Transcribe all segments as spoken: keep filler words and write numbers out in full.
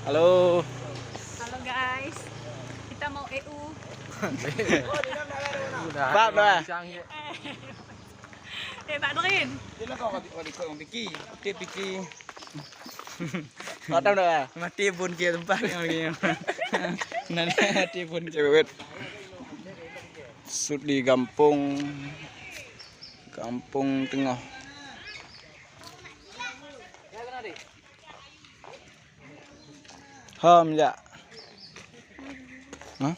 Halo. Halo guys. Kita mau E U. Udah. Pak, Pak. Eh, Pak Drin. Dia lah kau kata orang Piki. Dia Piki. Kau tahu dah? Mati pun dia tempat yang ni. Nanti mati pun dia. Sut di gampông, gampông teungoh. Hom jak. Hah?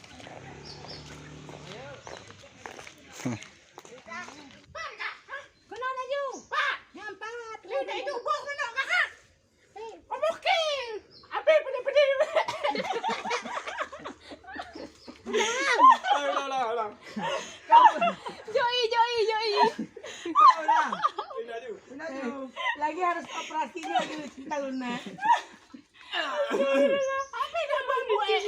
Keunoe laju. Pak, nyang pat. Eh, dah itu boh keunoe ka. Eh, omoh king. Abis pedih-pedih. Ulang, ulang, ulang. Joi, joi, joi. Ulang, ulang. Lagi harus operasinya dulu, cinta lunak. Apa yang abang buat?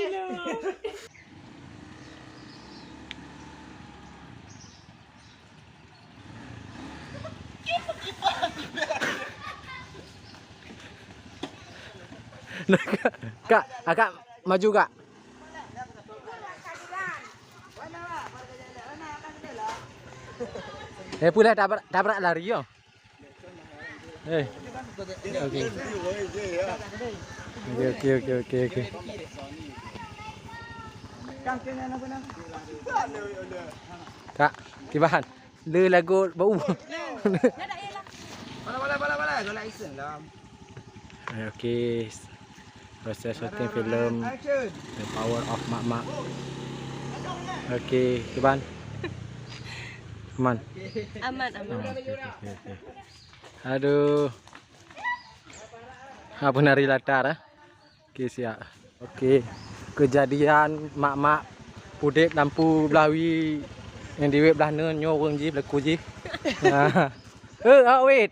Kak, Kak, Kak, maju, Kak. Eh, pula tabrak, tabrak lari, yo. Eh. Oke. Oke, oke, oke, oke, oke. Kak, kiban. Le lagu bau. Bala, bala, bala, bala. Golek action lah. Oke. Proses syuting filem The Power of Mak Mak. Oke, kiban. Aman. Aman, aman. Ah, oke, oke, oke, oke. Aduh. Apa nari latar, ah? Oke, siap. Oke. Kejadian mak-mak udeb lampu blah wie nyang diwet blah neun nyoe ureueng jih belaku jih. Nah. Eh, awet.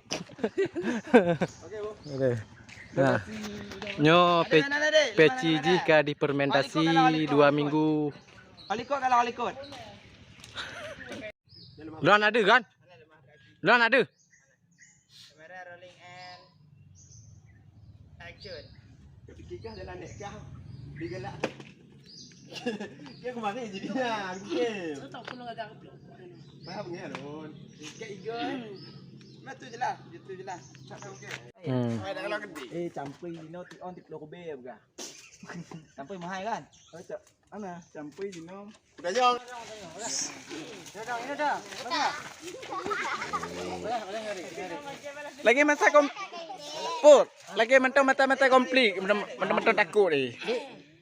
Oke. Nah. Nyoe pe-, peci jih ka dipermentasi dua minggu. Alikot kalau alikot. Lôn ada kan? Lôn ada. Kamera rolling and action. Tapi kikah jalan dek kah. Digelak. Dia kemana jadinya? Aku game. Paham ni, Alun? Ikat iga. Nah, tu je lah. Itu je lah. Tak tahu ke? Hmm. Ada kalau gede. Eh, campur dino ti on ti puluh rubeh bukan? Campur mahal kan? Oh, cak. Ana, campur jinoe. Bukan nyong. Lagi masa kom-, Pur, lagi mantong mata-mata konflik, mantong-mantong takut ni.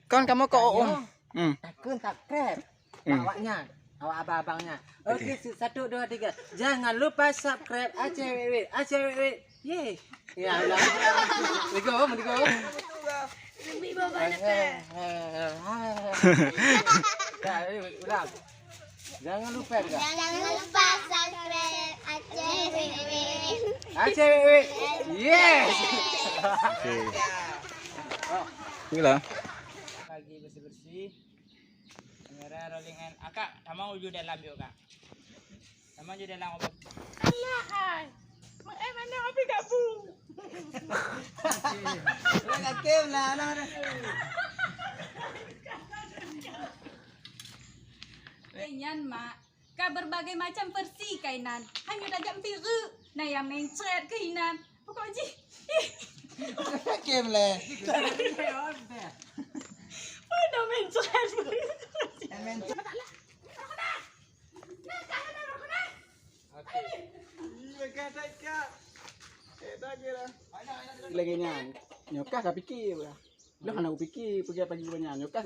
Kon kamu kok, oh, hmm. Takut subscribe. Hmm. Awaknya, awak abang-abangnya. Oke. Oke, si-, satu, dua, tiga. Jangan lupa subscribe Aceh Wit Wit. Aceh Wit Wit. Yeay. Ya Allah. Lego, lego. Lebih bawa banyak, eh. Ya, ayo, ulang. Jangan lupa, ulang. Jangan lupa subscribe Aceh Wit Wit. Aceh Wit Wit. Yes. Oke. Itulah. Lagi bersih-bersih. Kamera rolling and akak, tamong uju dalam yuk, Kak. Tamong uju dalam apa? Alah, hai. Mak, eh, mana api gabu? Udah kaki lah, alah, alah. Eh, nyan, Mak. Ka berbagai macam versi kainan. Hanya tajak piru. Nah, yang mencret kainan. Pokok jih. Ih. Kaki boleh. Mana mencret? Mencret. Lagi nyan. Nyokah ka pikir. Dah hana kupikir pergi pagi banyak. Nyokah